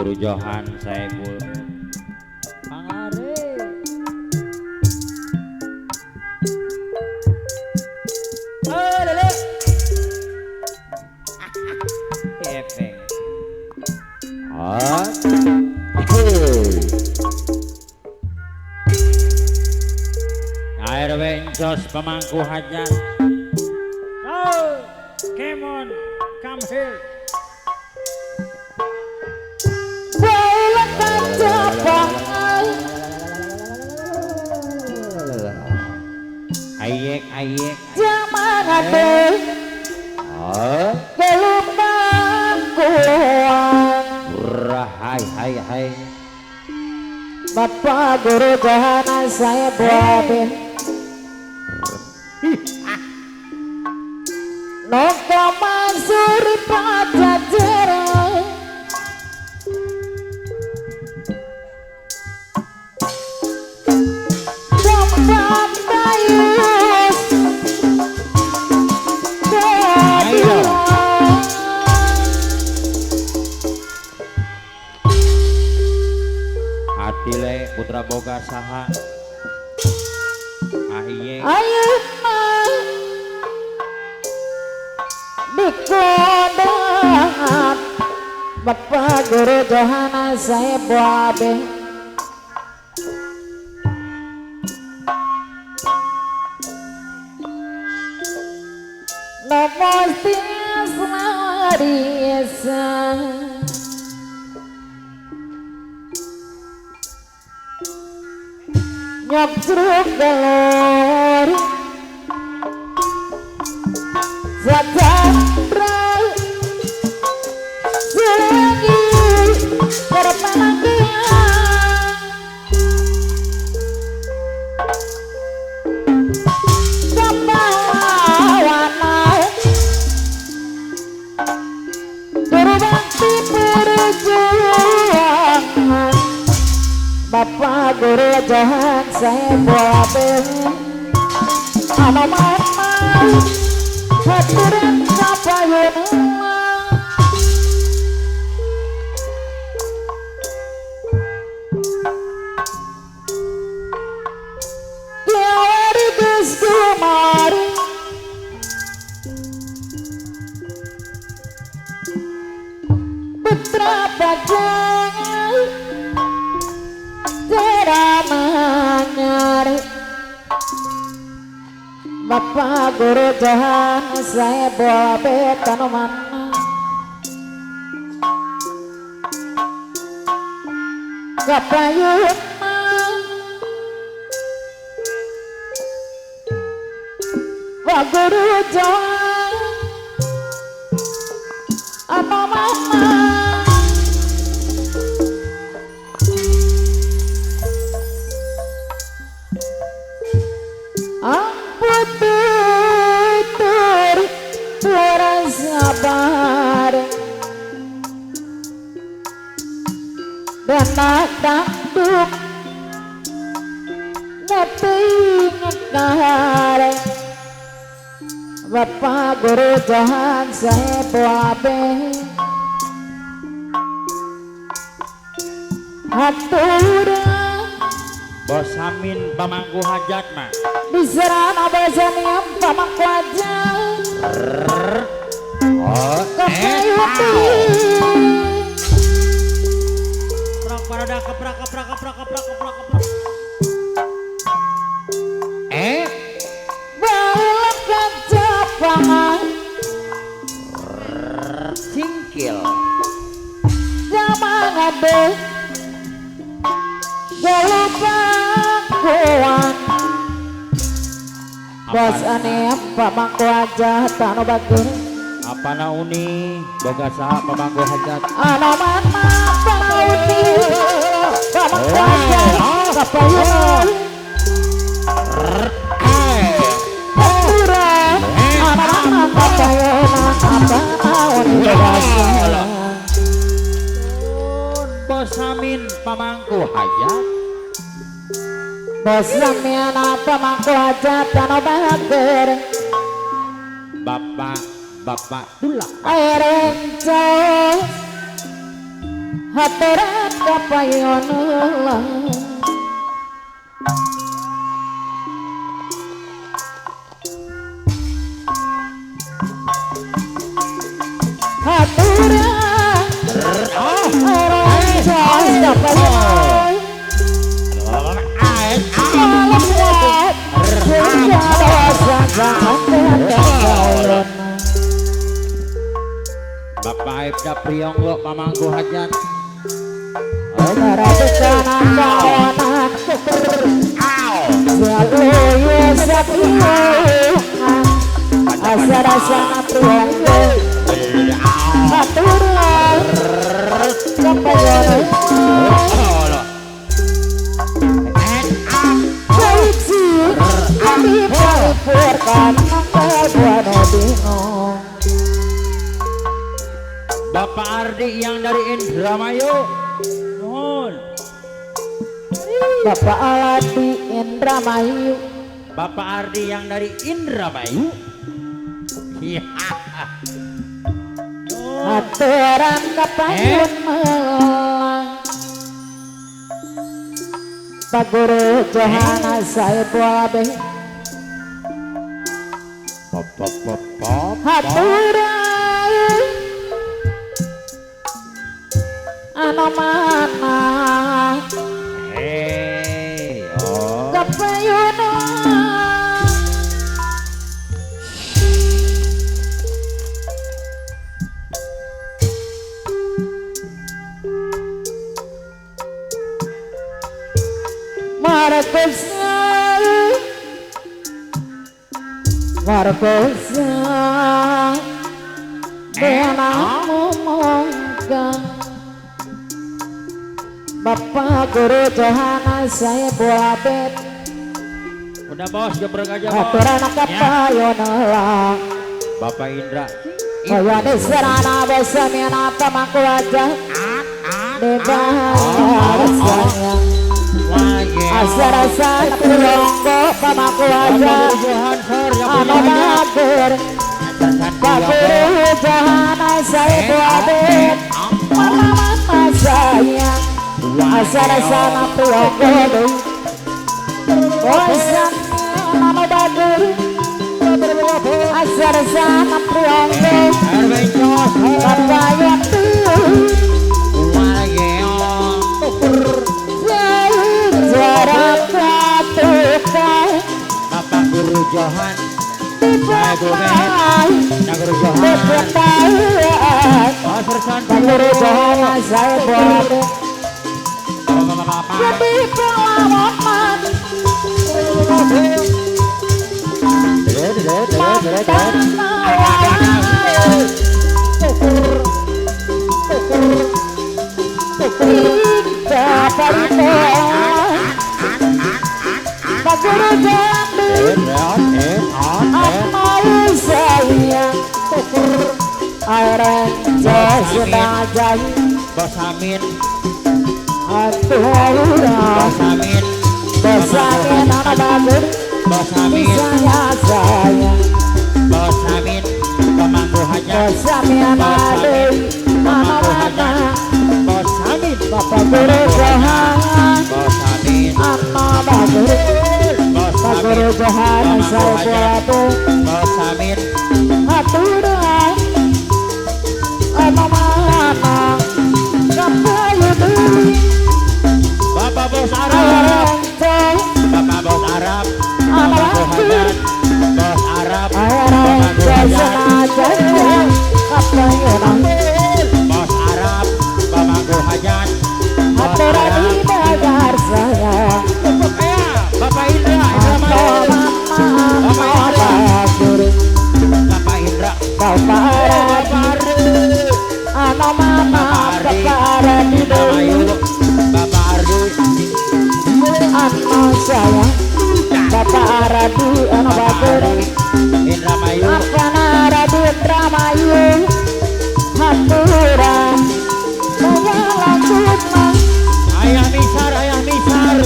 Guru Johan Saebul Pangare. Oh lele. Efek. Ah. Air wencos pemangku hajat. Oh, come on, come here. Ayek ayek zaman ada kelupaan hai hai hai Bapak Guru Johan saya buat Noko Mansur Pajajaran Atile putra boga saha aye ayeuna dikodangan Bapak Guru Johan saya buabe Nomos Marisa nyok jeruk galor Zatra selagi berpanggilan Kepahlawanan Berbakti perjuangan Bapak Guru Johan saya buabe Ano mama haturan kapayun Kiawari geus kumari Putra Pajang Manyar Bapak Guru Johan saya buabe tanoman Kapayun Bapak Guru Johan Apa mama Danak dangduk ngeting ngare Bapak Guru Johan saya buabe Haturan Bosamin pamangku hajat mah Diserana bosaniam pamangku hajat Oh, Paroda keprak keprak keprak keprak keprak keprak. Balap kejapangan cingkil. Zaman ada gelupakuan. Bos aneh pamangku aja tano bagus. Apa nauni boga saha pamangku hajat. Ano mana pamauni pamangku hajat kapayun. Aturan ano mana kapayun apa nauni boga saha. Bosamin pamangku hajat. Bosamin pamangku hajat tano bager. Bapak Bapak Dullah Erenco Haturan kapayon ulang Haturan kapayon Bapak Ibda Priyonggo pamangku hajat. Bapak Ardi yang dari Indramayu. Nuhun. Bapak Ardi Indramayu. Bapak Ardi yang dari Indramayu. Iya. Aturan kapayun melang. Pak Guru Johana Saibwabe. Pop pop pop pop. Aturan ano mana hey, oh. Kapayunan Markosa Markosa Benamu mongga Bapak Guru Johana saya buat. Udah bos, gebrek aja bos. Aturan kapayon lah. Bapak Indra. Kaya serana bosamina pamangku aja. Bebas sayang. Asa-rasa priyonggo pamangku aja. Ano bagur. Pak Guru Johana saya buat. Mana sayang. Asa-rasa priyonggo. Bosan nama bagur. Asa-rasa priyonggo. Bapak Bapak Guru Johan. Bapak Guru Johan. Pak Guru Johan saya buat. Jadi pengalaman Pak Guru Johan Bos Amin. Bos Amin. Bos Amin anak bagus. Bos Amin. Bos Amin pemangku hajat. Bos Amin Pemangku hajat. Bos Amin Bapak Guru Johan. Bos Amin anak bagus. Bos Pak Guru Johan saya buat. Bos Amin aturan mana Bapak Bos Arab. Bapak Bos Arab. Pemangku hajat. Bos Arab. Pemangku hajat. Bos Arab. Pemangku hajat. Bos Arab. Bapak Indra. Bapak Indra. Bapak Indra. Bapak Ardi. Ano mama Bapak Ardi. Bapak Ardi. Ano saya Bapak Ardi ano bagur Indramayu. Apa Ardi Indramayu. Aturan Ayah Misar, Ayah Misar.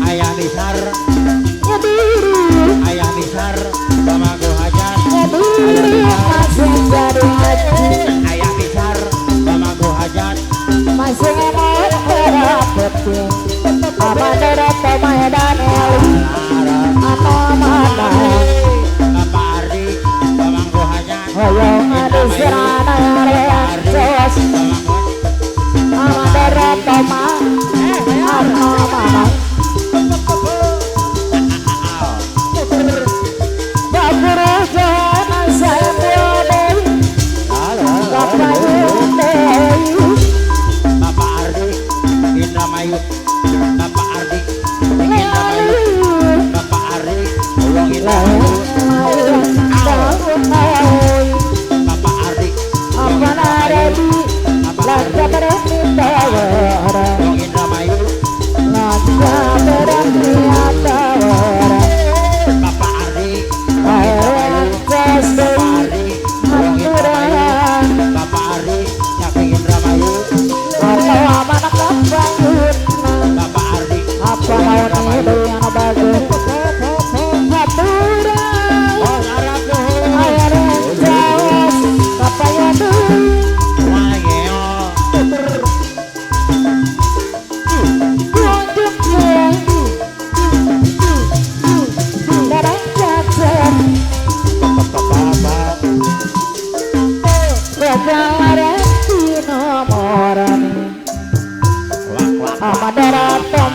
Ayah Misar. Ayah Misar pemangku hajat. Ayah Misar. Ayah Misar pemangku hajat. Bagas deui hanturan Bapak Ari saking Indramayu Apa mana kapangun Bapak Ari Apa mau deui anu bagus Hanturan Oh Arab nuhun Aya rencaos Kapaya deui Wayeo Kunjung kiai Darang jajan Bapak Gajalarantino morani Wak wak Amadara tom